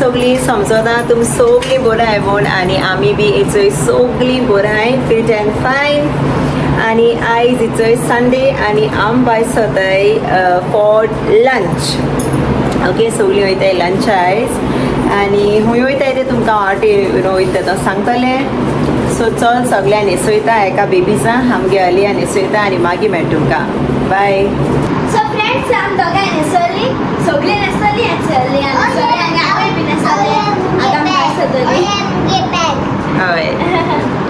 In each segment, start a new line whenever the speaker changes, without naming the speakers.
सगळीं समजता तुमी सगळीं बरीं आहाय म्हूण आनी आमी बी हेचोय सगळीं बरीं आहाय, फिट अँड फायन. आनी आयज हिचोय संडे आनी आम भायर सोताय फॉर लंच. ओके, सगळीं वयताय लंच आयज आनी खूंय वयताय तें तुमकां वाटे वयता तो सांगतलें. सो चल सगळ्यां न्हेसयता एका बेबीजा आमगे अलिया न्हेसयता आनी मागीर मेळ तुमकां. बाय.
सो फ्रेंड्स, आम दोगांय न्हेसली, सगळीं न्हेसली आनी चल्ली आनी हांवें बी न्हेसलें. आतां आमी भायर सरतलीं.
हय,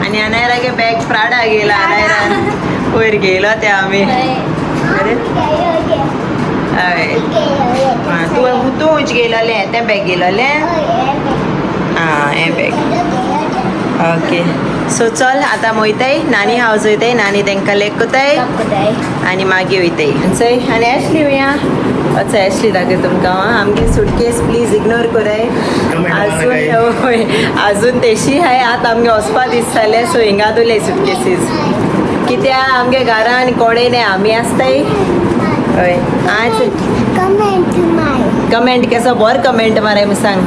आनी अनायरागे बॅग प्राडा गेला. अनायरान वयर गेलो ते आमी. अरे हय, तूं तूं खंयच गेलोलें तें बॅग गेलोलें? आं, हें बॅग. ओके, सो चल आतां वयताय नानी हावज वयताय, नानी तांकां लेक कोताय आनी मागीर वयताय. चोय आनी एशली वया. अच्छा, एशली दाखय तुमकां. आमगे सुटकेस प्लीज इग्नोर कराय. अजून हय, अजून तेशी हाय. आतां आमगे वचपा दीस जाले, सो हिंगा दवरले सुटकेसीस कित्याक आमगे घरान कोणें न्ही, आमी आसताय. हय, आज
कमेंट मार.
कमेंट केसो बरो कमेंट माराय म्हूण सांग.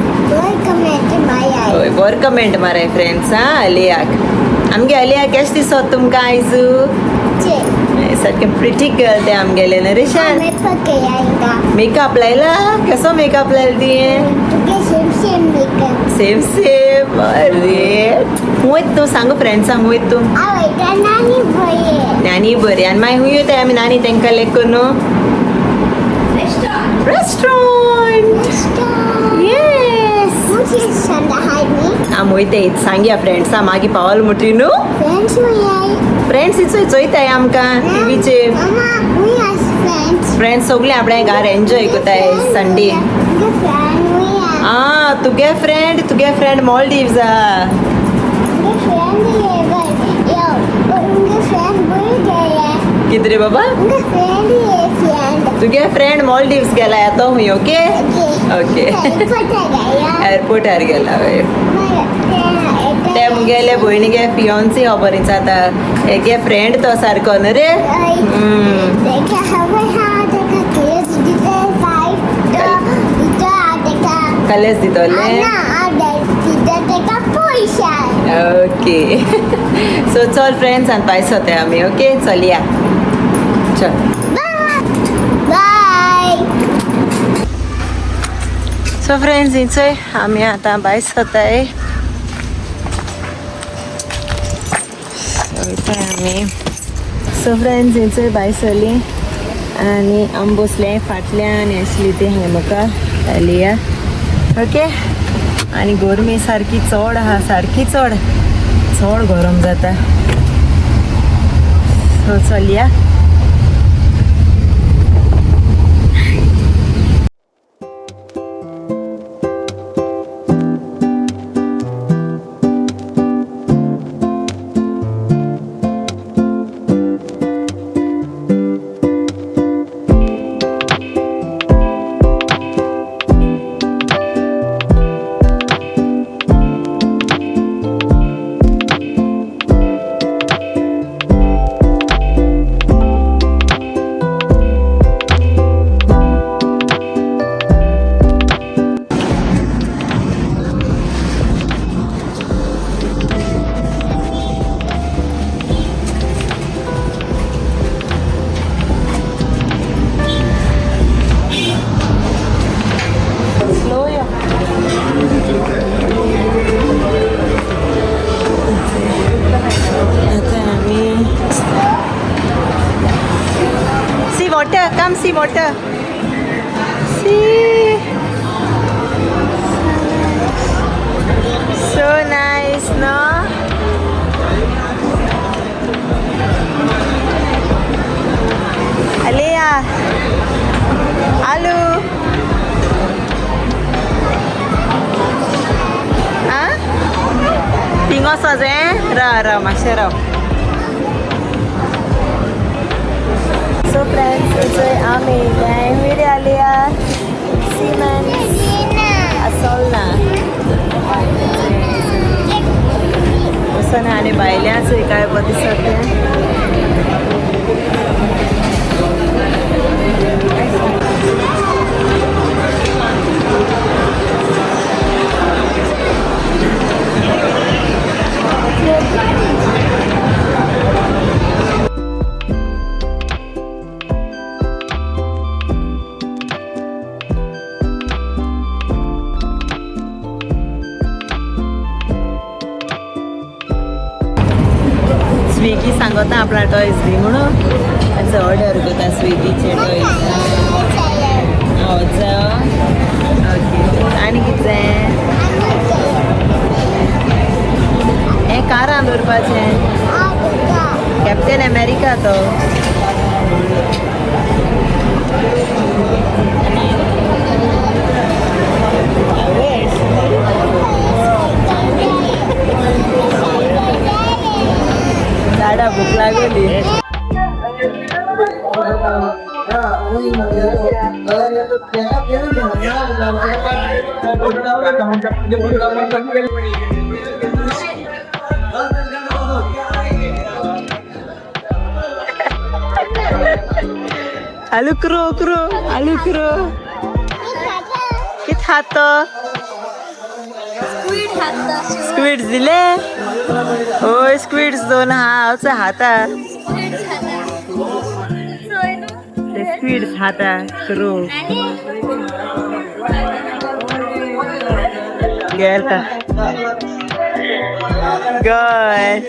कमेंट मार.
हय, बरो कमेंट माराय फ्रेंड्स. आं, अलियाक, आमगे अलिया केशें दिसत तुमकां आयज? सारकें प्रिटी गर्ल तें आमगेलें न्हू रेशान. मेकअप लायला? केसो मेकअप लायला तुवें?
Same same makeup.
Same same. अरे खूंय तूं सांग फ्रेंड्सांक, खूंय तूं?
नानी बरें.
नानी बरें. आनी मागीर खूंय वयताय आमी नानी तांकां लेक करून? रेस्टॉरंट. येस, आमी वयताय सांगया फ्रेंड्सां मागीर पावल मुटी न्हू. फ्रेंड्स इचोय चोयताय आमकां टिवीचेर. फ्रेंड्स सगळे आपल्या घर एन्जॉय करताय संडे. आं, तुगे फ्रेंड, तुगे फ्रेंड मॉलडीव्स आहा. कितें रे बाबा, तुगे फ्रेंड मॉलडीव्स गेला तो खूंय? ओके ओके, एअरपोर्टार गेला. हय, ते मुगेले भयणीगे फियोन्सी खबर जाता, हेगे फ्रेंड तो सारको न्हू रे. कलेस दितोले. ओके, सो चल फ्रेंड्स, आनी भायर सोताय आमी. ओके, चलया, चल. सो फ्रेंड्स, हिचोय आमी आतां भायर सोताय वयताय आमी. सो फ्रेंड्स, हिचोय भायर सरली आनी आमी बसले फाटल्यान आसली ती हांगा मुखार अलिया. ओके, आनी गरमी सारकी चड आहा, सारकी चड चड गरम जाता. सो चलया. स्लो यो. आतां आमी see water, come see water, see, so nice no. Aliya, aloo आं थिंग वचों राव राव मातशें राव. सो फ्रेंड्स, थंय आमी येयल्याय हुंय रे आलिया? सिमेंस असोल ना वचोन आनी भायल्यान चोय काय बरें दिसता तें. स्विगी सांगता आपणा टॉयज दी म्हणून ऑर्डर करता स्विगीचे टॉयज. ओके आनी कितें हें कारान दवरपाचें कॅप्टन अमेरिका तो. दादा भूक लागली. Aloo Crowe Crowe aloo Crowe कित खात?
स्क्वीड खाता.
स्क्विड्स दिले. होय स्क्विड्स दोन हा खाता.
स्क्वीड खाता.
ते स्क्विड्स खाता क्रो.
आणि
गेलता गय.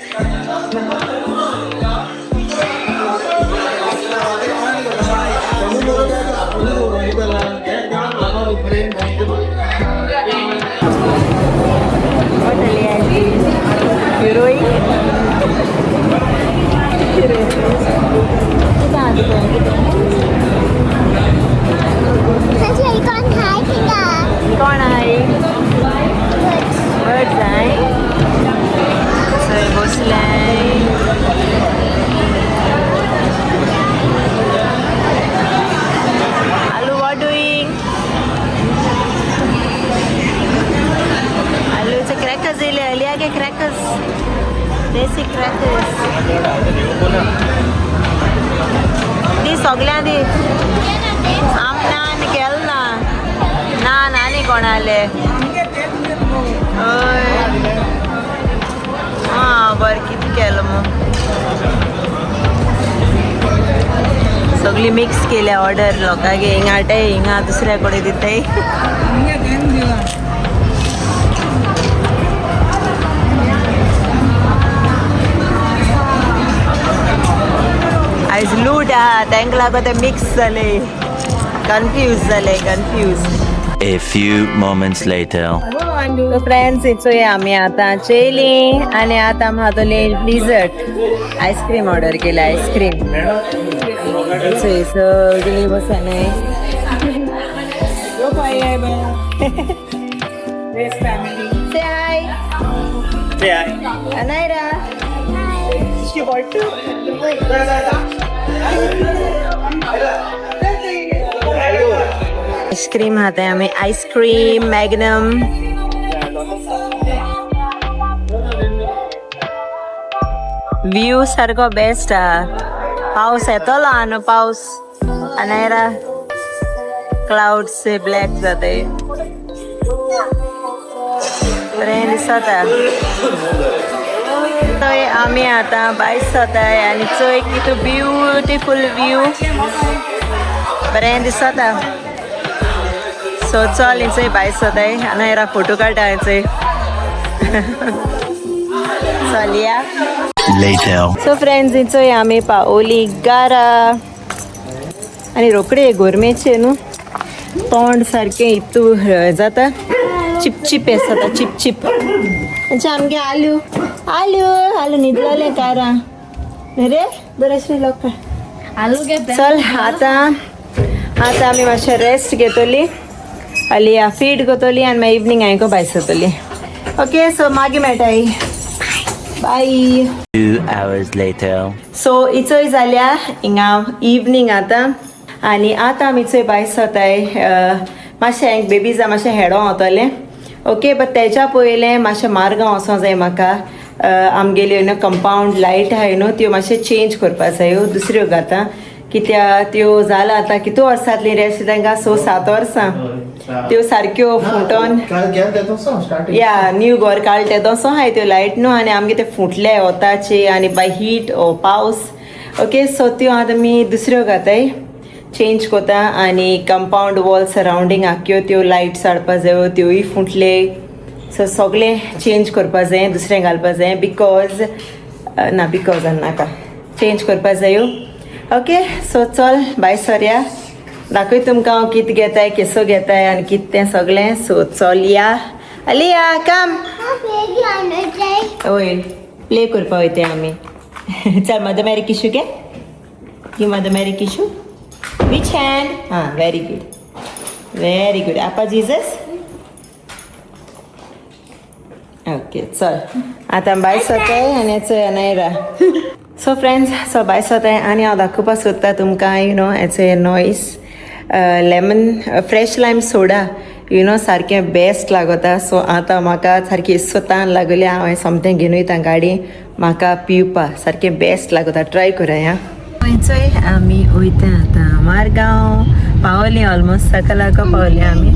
Heroin. कोण आहे? बर्ड्स आहे. थंय बसले. Aloo what doing? आलूचे क्रॅकर्स येयले. अलिया गे क्रॅकर्स, देसी क्रॅकर्स दी सगळ्यां दी. आम ना आनी केल ना ना ना आनी कोणाले. हय आं बरें कितें केलां मग सगळी मिक्स केल्या ऑर्डर लोकांगे. हिंगा हाडटाय हिंगा दुसऱ्या कडेन दिताय. आयज लूट आहा तांकां लागून ते मिक्स जाले, कन्फ्यूज जाले, confuse.
A few moments later.
Friends चोय आमी आतां चेयली आनी आतां आमी खातली डिजर्ट. आयस्क्रीम ऑर्डर केली. आयस्क्रीम चोय सगळीं बसन. Say hi. Anaira. She want to. Ice cream खाताय आमी. Ice cream magnum. View सारको बेस्ट आहा. पावस येतलो आहा न्हू पावस. अनायरा क्लाउड्स ब्लॅक जाताय. बरें दिसता. थंय आमी आतां भायर सरताय आनी चोय कितू ब्युटिफूल व्यू. बरें दिसता. सो चल हिंचय भायर सरताय. आनी फोटो काडटा हिंचय. चल या.
Later.
So friends हिंचय आमी पावली गारा आनी रोखडे गोरमेचे न्हू तोंड सारकें इतू जाता, चिपचिप जाता, चिपचिप. अच्छा आमगे आलू आलू आलू न्हिदलोलें कारां रे बरें लोक.
आलू घे.
चल आतां आतां आमी मातशें रेस्ट घेतली, आलिया फीड करतली आनी मागीर इवनींग हांयें भायर सरतली. ओके सो मागीर मेळटाय. बाय.
2 hours later.
सो इचोय जाल्या हिंगा इवनींग आतां आनी आतां आमी चोय भायर सरताय. मातशें हांवें बेबीजा मातशें हेडों वतलें. ओके बट तेज्या पयलें मातशें मार्गांव वचों जाय म्हाका. आमगेल्यो न्हू कंपावंड लायट आहाय न्हू त्यो मातशें चेंज करपा जायो, दुसऱ्यो घाता कित्या त्यो जालां आतां कितू वर्सांतली रे अशें तांकां 6-7 वर्सां त्यो सारक्यो फुटोन. या न्यू घर काडले तेदोसो आहाय त्यो लायट न्हू आनी आमगे ते फुटले वताचे आनी बाय हीट ओ पावस. ओके सो त्यो आतां आमी दुसऱ्यो घाताय, चेंज कोता आनी कंपावंड वॉल सरावंडींग आख्यो त्यो लायट्स हाडपा जायो, त्योय फुटले. सो सगळें चेंज करपा जाय, दुसरें घालपा जाय because ना because नाका चेंज करपा जायो. ओके सो चल बाय सरया, दाखय तुमकां हांव कित घेताय, केसो घेताय आनी कित तें सगळें. सो चल या अलिया काम. हय प्ले करपा वयता आमी. चल मदर मॅरी किशू घे. You mother Mary Kishu which hand? हां व्हेरी गुड व्हेरी गुड. आपा जीजस. ओके चल आतां बाय सोताय आनी चोय अनायरा. सो फ्रेंड्स, सो बाय सोताय आनी हांव दाखोवपाक सोदता तुमकां you know हेचो noise lemon fresh lime soda you know सारकें बेस्ट लागता. सो आतां म्हाका सारकी इस्सो तान लागली, हांव सोमतें घेवन वयता गाडी, म्हाका पिवपा सारकें बेस्ट लागता. ट्राय करा. हां चोय आमी वयता आतां मारगांव पावली, ऑलमोस्ट सकलाक पावली आमी.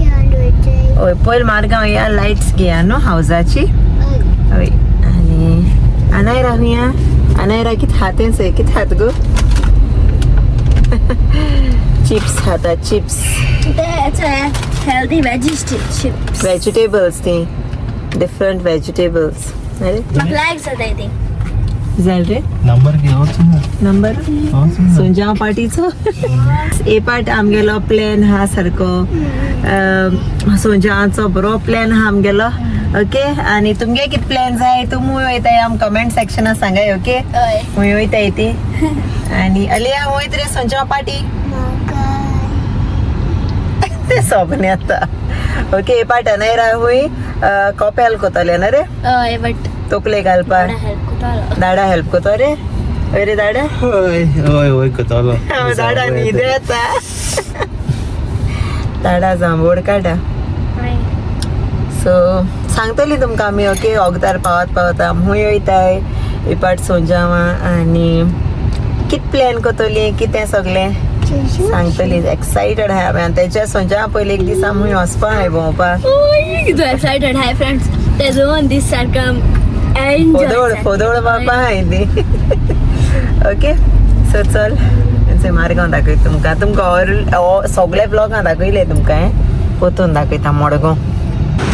हय पयल मारगांव या लायट्स घेया न्हू हावजाची. हय आनी अनायरा हुया, अनायरा कित खातें चोय, कित खात गो? चिप्स खाता chips.
Healthy veggie chips.
Vegetables ती, डिफरंट वेजिटेबल्स. अरे
म्हाका लायक जाताय ती.
जाल रे.
नंबर घेवच ना.
नंबर सोंजाव पार्टीचो ए पार्ट आमगेलो प्लॅन हा सारको सोंजावाचो बरो प्लॅन हा आमगेलो. ओके आनी तुमगे कित प्लॅन जाय, तुमी वयताय आम कमेंट सेक्शनात सांगाय. ओके
हय.
खंय वयताय ती आनी अलिया वयत रे सोंजाव पार्टी ते सोबने आतां. ओके हे पार्ट अनायरा हुंय कॉपेल कोतले ना रे?
हय बट
तोकले घालपाक
हेल्प कोतालो.
दाडा हेल्प कोतो रे? हय रे दाडा?
हय हय हय कोतलो.
हांव दाडा न्हीद येता, दाडा जांबोड काडा. सो सांगतली तुमकां आमी. ओके वखदार पावत पावता हुंय वयताय इपाट सोंजावा आनी कित प्लॅन कोतोली कितें सगळें सांगतली. एक्सायटेड आहा आमी आनी तेच्या सोंजावा पयलीं एक दीस आमी हुंय वचपा हाय भोंवपाक.
कितू एक्सायटेड हाय फ्रेंड्स, ते दोन दीस सारको एन्जॉय.
फोदोळ फोदोळ बापा हाय ती. ओके सो चल मारगांव दाखयता तुमकां, तुमकां ऑर सगळे ब्लॉगां दाखयले तुमकां हें पोतून दाखयता मडगांव.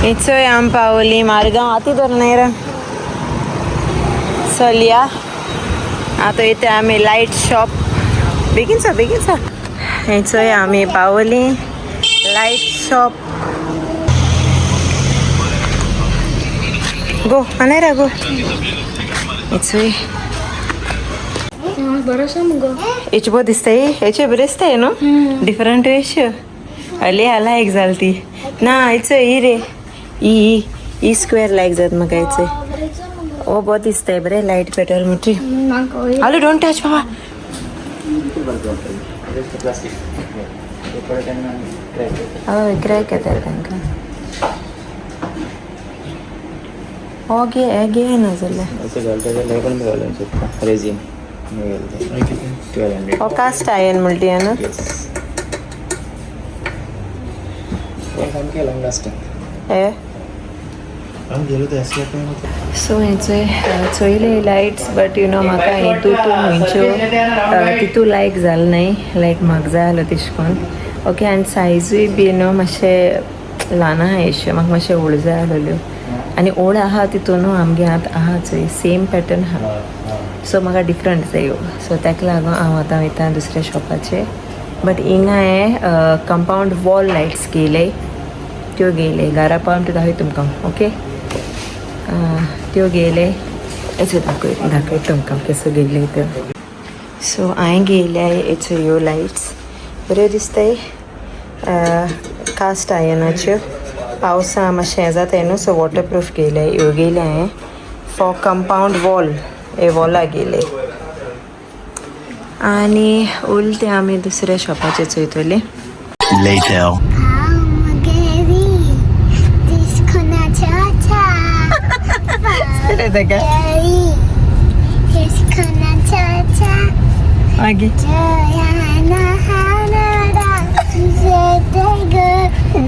चोय आम पावली मारगांव आती तर न्हय रे. चल या आतां येता आमी लायट शॉप. बेगीन चल बेगीन चल. हें चोय आमी पावली लायट शॉप. गो अनेरा गो. चोय
बरो आसा मुगो.
हेचे बरो दिसताय, हेचे बरें दिसताय न्हू, डिफरंट वेश्यो अली लायक जाल ती ना. हेचो ही रे ही ही स्क्वेअर लायक जात म्हाका. हेचो ओ बरो दिसताय, बरें लायट पेटोल म्हणटी. आलू don't touch बाबा. हय क्रॅक येता तांकां. हो घे हे घे ना जाल्यार.
अशें घालता जाल्यार पण घालूंक शकता रेजीन. 1200.
हो कास्ट आयन म्हणटी न्हू.
येस, सामकें लाँग लास्टिंग.
हे
आमी गेलो ते असले टायम.
सो हेंचोय चोयले लायट्स बट you know म्हाका हितू तूं खंयच्यो तितू लायक जालें न्हय, लायक म्हाका जाय आसलो तेश कोन. ओके आनी सायजूय बी न्हू मातशें ल्हान आहा एश्यो, म्हाका मातशें व्हड जाय आसलेल्यो आनी ओड आहा तितून न्हू आमगे हात आहा चोय सेम पॅटर्न आहा. सो म्हाका डिफरंट जायो. सो ताका लागून हांव आतां वयता दुसऱ्या शॉपाचेर. बट हिंगा हांवें कंपावंड वॉल लायट्स घेयले, त्यो घेयले घरा पावन त्यो दाखय तुमकां. ओके त्यो घेयले हेचो दाखय दाखय तुमकां कसो घेयले त्यो. सो हांवें घेयल्या हेच्यो ह्यो लायट्स बऱ्यो दिसताय, कास्ट आयनाच्यो. पावसा मातशें हें जाता न्हू, सो वॉटरप्रूफ घेयले ह्यो घेयले हांवें फॉर कंपावंड वॉल. हे वॉला घेयले आनी उरले ते आमी दुसऱ्या शॉपाचेर चोयतली.
Later.
ताका मागीर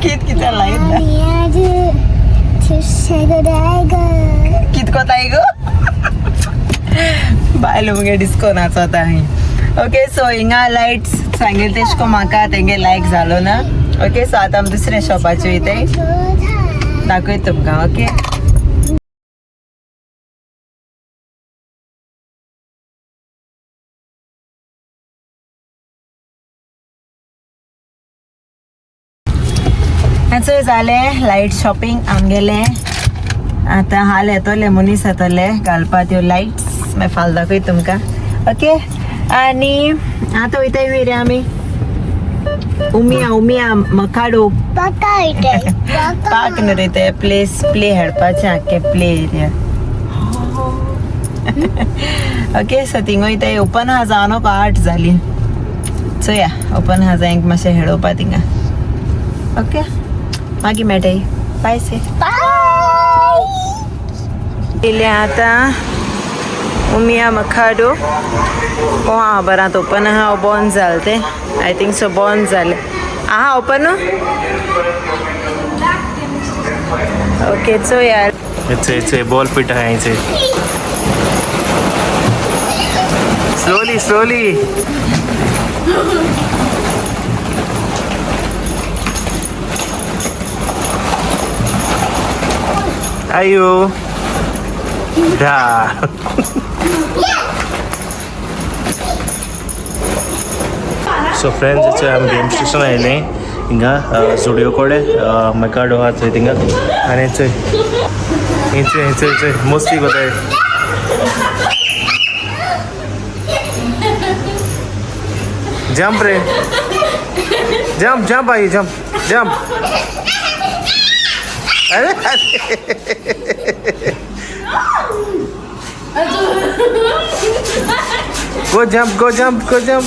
गीत कित्याक लायता कित कोताय गो बायलो मुगे डिस्को नाचता हांवें. ओके सो हिंगा लायट्स सांगेल तेश को म्हाका तेंगे लायक जालो ना. ओके सो आतां आमी दुसऱ्या शॉपाचेर वयताय, दाखयता तुमकां. ओके. चोय जालें लायट शॉपिंग आमगेलें. आतां हाल येतोले मनीस येतोले घालपा त्यो लायट्स, मागीर फाल दाखय तुमकां. ओके आनी आतां वयताय रे आमी उमिया उमिया मकाडो पार्क न्हू रे ते प्लेस प्ले खेळपाचें आख्खें play area. Okay so thing वयताय. ओपन आहा जावं नको 8 जाली. चोया ओपन आहा जाय मातशें खेळोवपा थिंगा. ओके मागीर मेळटाय. बाय से. येयले आतां उमिया मखाडो. कोण आहा बरां ओपन आहा बंद जालें तें. I think so बंद जालें. आहा ओपन. ओके चोया.
It's a ball pit आहे इथे. Slowly slowly. आयो दा. सो फ्रेंड्स it's आमी गेम स्टेशन आयले हिंगा स्टुडियो कडेन मेकाडो आहा चोय थिंगा. आनी चोय चोय चोय चोय मस्ती कोताय. जंप रे jump jump I jump jump. अरे go jump go jump go jump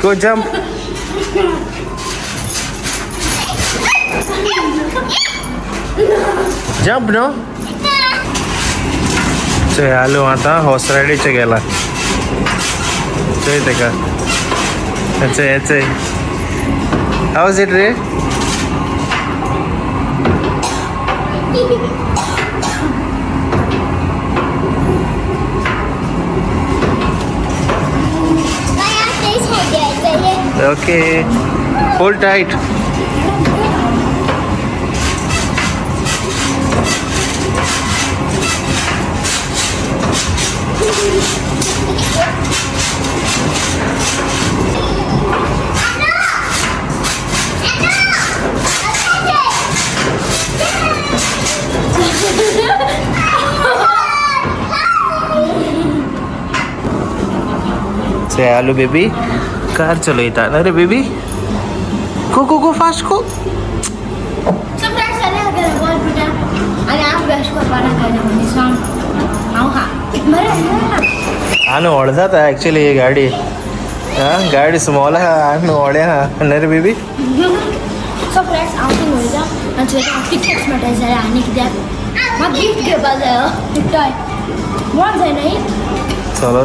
go jump. Jump no. चोय आलो आतां हॉर्स रायडीचे गेला. चोय तेका. चोय चोय हाव is it रे? Okay, hold tight. Say hello, baby. Car चलयता अरे baby. Go go go fast go.
So friends जालें आमगेलें बॉल पिटा आनी हांव ब्रश करपाक लागलें मनीस हांव खा बरें.
आनी व्हड जाता एक्चुअली ही गाडी. हां गाडी स्मॉल आहा आनी व्हडलें आहा न्हय रे बेबी.
सो फ्रेंड्स हांव थिंग वयता आनी थंय म्हाका टिकेट्स मेळटा जाल्यार आनी कित्याक म्हाका गिफ्ट घेवपाक जायो टॉय मोन जाय न्हय.
चलो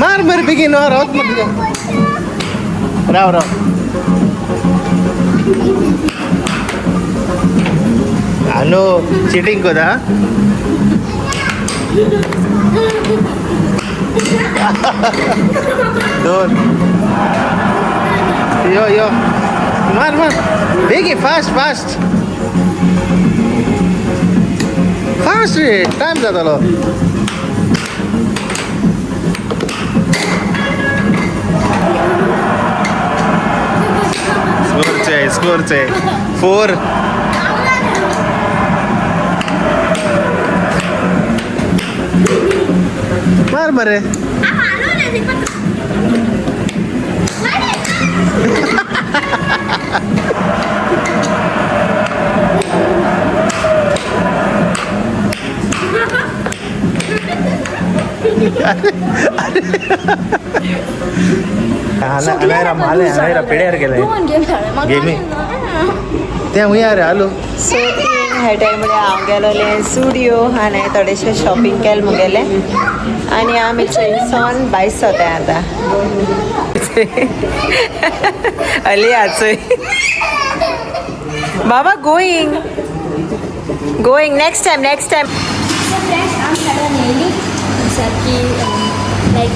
मार मार बेगीन रावत मग राव राव. आनो चिटिंग कोता. दोन यो यो मार मार बेगीन फास्ट फास्ट फास्ट रे टायम जातालो. स्कोर चे 4. मार मरे. अनायरा माले अनायरा पेड्यार गेले गेमी ते हुंय रे आलो.
सो ह्या टायम हांव गेलोलें स्टुडियो आनी थोडेशें शॉपिंग केलें मुगेलें आनी आमी थंयसान भायर सोताय आतां. अली आचोय बाबा going going next time next time.
So friends आमी सडन येयली सारकी लायक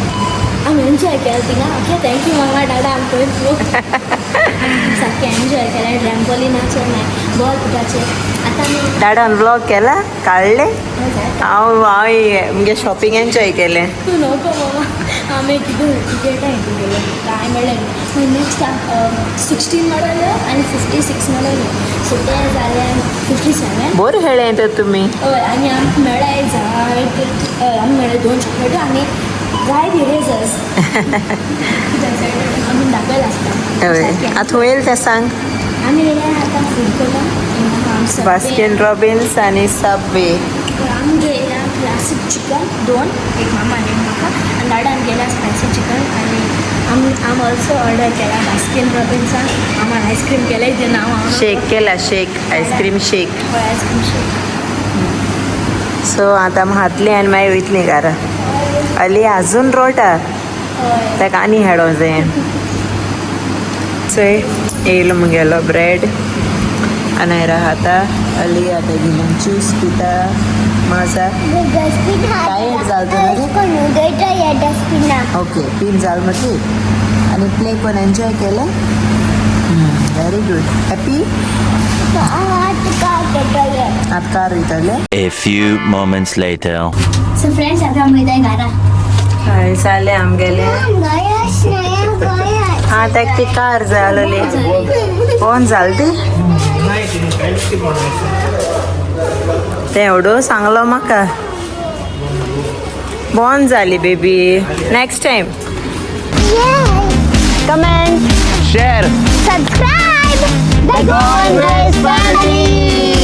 आमी एन्जॉय केलें थिंगा. ओके, thank you मामा डाडा. आमी पळय सारकें एन्जॉय केलें ट्रॅम्पोलिनाचेर, मागीर बॉल पिटाचेर. आतां आमी
डाडान व्लॉग केला काडले. हांव हांव मुगे शॉपिंग एन्जॉय केलें.
तूं नको मामा. आमी कितें टिकेटां हितून गेलो, कांय मेळ्ळें. मागीर नेक्स्ट 16 मेळ्ळो आनी 56 मेळ्ळो. सो ते जाले 57.
बोर खेळ्ळें तर तुमी.
हय, आनी आमकां मेळ्ळाय जाय. हय, आमी मेळ्ळे दोन चॉकलेटी आनी जायत इरेजर्स. आमी दाखयला आसता.
हय, आतां खंय येयलें तें सांग.
आमी येयल्या आतां फूड कोर्टान.
बास्किन रॉबिन्स आनी सबवे.
आमी घेयला क्लासीक चिकन दोन, एक मामा आनी एक म्हाका, आनी दादान गेला स्पायसी चिकन. आनी आमी आम ऑल्सो ऑर्डर केला बास्किन रॉबिन्सान. आमान आयस्क्रीम केलें जें नांव हांव
शेक केला, शेक, आयस्क्रीम शेक.
हय, आयस्क्रीम शेक.
सो आतां आमी खातलीं आनी मागीर वयतलीं घरा. अली अजून रोटा.
हय.
ताका आनी हाडों जाय. चोय, येयलो मुगेलो ब्रेड. अनायरा खाता. अली आतां घेवन ज्यूस पिता माजा.
डस्टबिन.
Tired जाल तूं न्हू रे?
कोण उडयता ह्या डस्टबिना.
ओके, पीन जाल मागीर. आनी प्ले कोण एन्जॉय केलें. Very good, happy.
हात काय घेतोय.
आतां कार वयतले.
A few moments later.
So friends, आतां आमी वयताय घरा.
हय, जालें आमगेलें.
गयास नाही गयास.
आं, ताका ती कार जाय आसलेली. कोण जाल ती तें एवडो सांगलो म्हाका. बोन जाली baby. Next time.
Comment.
Share.
Subscribe. The Goan Girls Family.